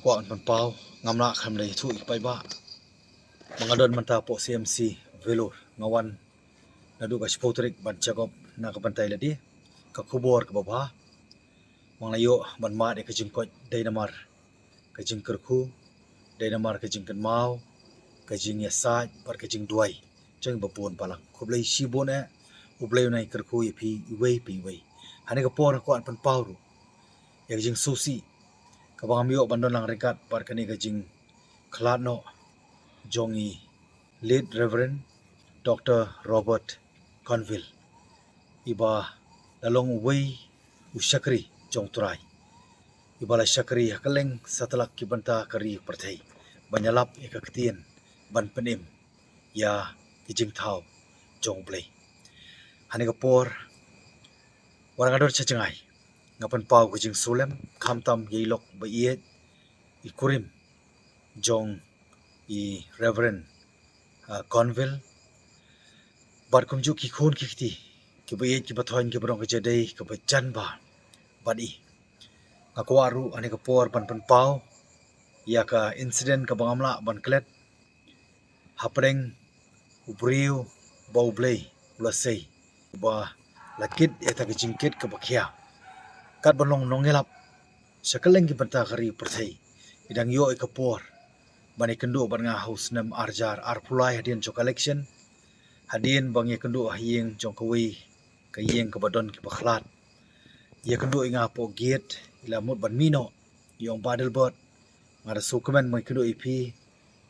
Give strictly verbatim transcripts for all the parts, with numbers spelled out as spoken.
Kwah ban pynpaw, ngam lah khlem da ïathuh ïa ki paidbah. Ba nga don mynta hapoh C M C Vellore, nga wan naduh ka shiphew tarik ban check up na ka bynta ïa lade. Ka khubor kaba bha, ba nga la ïoh ban mad ïa ka jingkoit dei namar ka jingkyrkhu, dei namar ka jingkynmaw, ka jingïasaid bad ka jingduwai jong i babun balang. Khublei shibun eh, U Blei un ai kyrkhu ïa phi iwei pa iwei. Hangne ka por nga kwah pynpaw ruh ïa ka jingsngewsih kaba ngam ïoh ban don lang ryngkat bad kane ka jingkhlad noh jong i Late Reverend Doctor Robert Conville, iba la long uwei u shakri jong U Trai, iba la shakri ha kylleng satlak ki bynta ka ri pyrthei ban ïalap ïa ka ktien, ban pynim ïa ki jingthaw jong U Blei. Hangne ka por, wat la nga don sha jngai, nga pynpaw ka jingsulem, khamtam ïa i lok ba ïeit, i kurim jong i Reverend, ah, Conville, bad kumjuh ki khun ki kti kiba ïeit, kiba thoiñ, kiba rong ka jingïadei kaba jan bha bad i. Nga kwah ruh hangne ka por ban pynpaw ïa ka incident kaba ngam lah ban klet hapdeng u briew ba U Blei u la sei, uba la kit ïa kata ka jingkit kaba khia. Katba long nongïalap sha kylleng ki bynta ka ri pyrthei, i dang ïoh ïa ka por ban ïakynduh bad nga ha u snem ar hajar arphew lai, hadien jong ka election, hadien ba ngi ïakynduh ha ïing jong kawei ka ïing kaba don kiba khlad. Ïakynduh ïa nga hapoh gate, i la mut ban mih noh ïa u Bah Adelbert. Nga da sngewkmen ban ïakynduh ïa phi,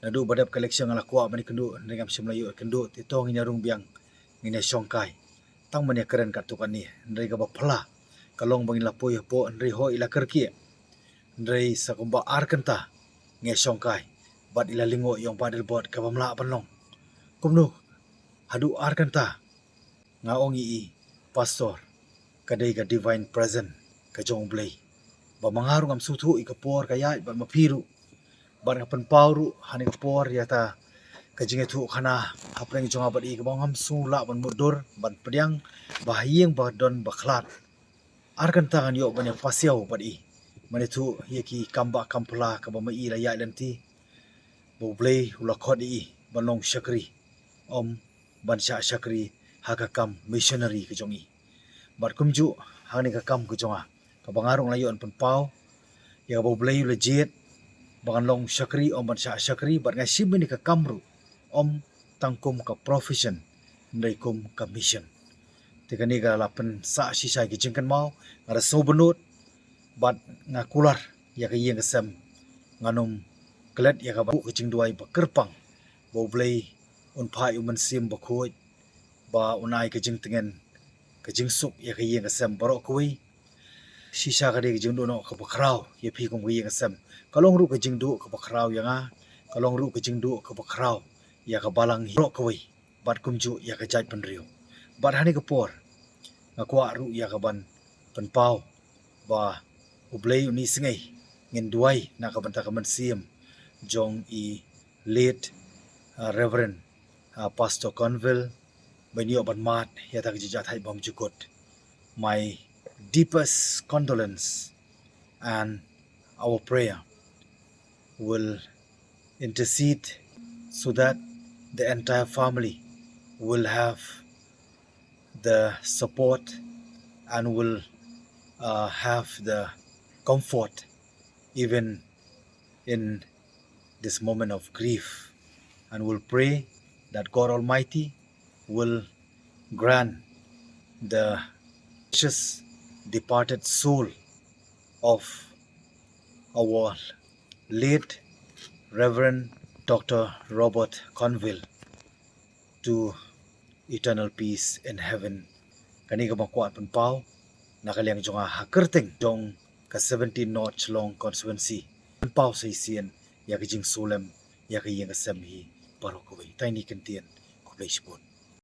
naduh ba dep ka election nga la kwah ban ïakynduh, hynrei ngam shym la ïoh ïakynduh, te to ngin ïa rung biang, ngin ïa shongkai. Tang ban ïa kren katto katne, hynrei kaba phylla ka long ba ngin la poi hapoh, hynrei hooid i la kyrkieh. Hynrei sa kumba ar kynta ngi ïa shongkai bad i la lyngngoh ïa u Bah Adelbert, kaba ym lah ban long. Kumno haduh ar kynta? Nga ong ïa i, Pastor, ka dei ka divine presence ka jong U Blei, ba ma nga ruh ngam sngewthuh ïa ka por ka ïaid bad ma phi ruh. Bad nga pynpaw ruh hangne ka por ïa kata ka jingïathuhkhana hapdeng jong nga bad i, kaba ngam sngew lah ban mutdur ban pdiang, ba ha ïing ba don ba khlad, ar kynta ngan ïoh ban ïa pasiaw bad i, ban ïathuh ïa ki kam bah kam phylla kaba ma i la ïaid lynti, ba U Blei u la khot ïa i ban long shakri, ym ban shah shakri ha ka kam missionary ka jong i. Bad kumjuh hangne ka kam ka jong nga, kaba nga ruh nga la ïoh ban pynpaw ïa kaba U Blei u la jied ba ngan long shakri, ym ban shah shakri, bad nga shim ïa kane ka kam ruh ym tang kum ka profession, hynrei kum ka mission. Te kane ka la pynsah shisha ïa ki jingkynmaw, nga da sngewbynnud bad nga kular ïa ka ïing ka sem, ngan ym klet ïa kaba, ka jingduwai ba kyrpang ba U Blei un phah ïa u Mynsiem Bakhuid ba un ai ka jingtngen, ka jingsuk ïa ka ïing ka sem baroh kawei. Shisha ka dei ka jingduh noh kaba khraw ïa phi kum ka ïing ka sem. Ka long ruh ka jingduh kaba khraw ïa nga, ka long ruh ka jingduh kaba khraw ïa ka balang baroh kawei, bad kumjuh ïa ka jaitbynriew. Bad hangne ka por nga kwah ruh ïa ka ban pynpaw ba U Blei un isynei, ngin duwai na ka bynta ka mynsiem jong i Late, uh, Reverend, uh, Pastor Conville, ba in ïoh ban mad ïa kata ka jingjahthait bymjukut. My deepest condolence, and our prayer will intercede so that the entire family will have the support and will, uh, have the comfort even in this moment of grief. And we'll pray that God Almighty will grant the precious departed soul of our late Reverend Doctor Robert Conville to eternal peace in heaven. Kane kaba nga kwah pynpaw na ka liang jong nga ha kyrteng jong ka seventeen North Shillong Constituency. Pynpaw sa shisien ïa ka jingsulem ïa ka ïing ka sem hi baroh kawei. Tang kine ki kyntien, khublei shibun.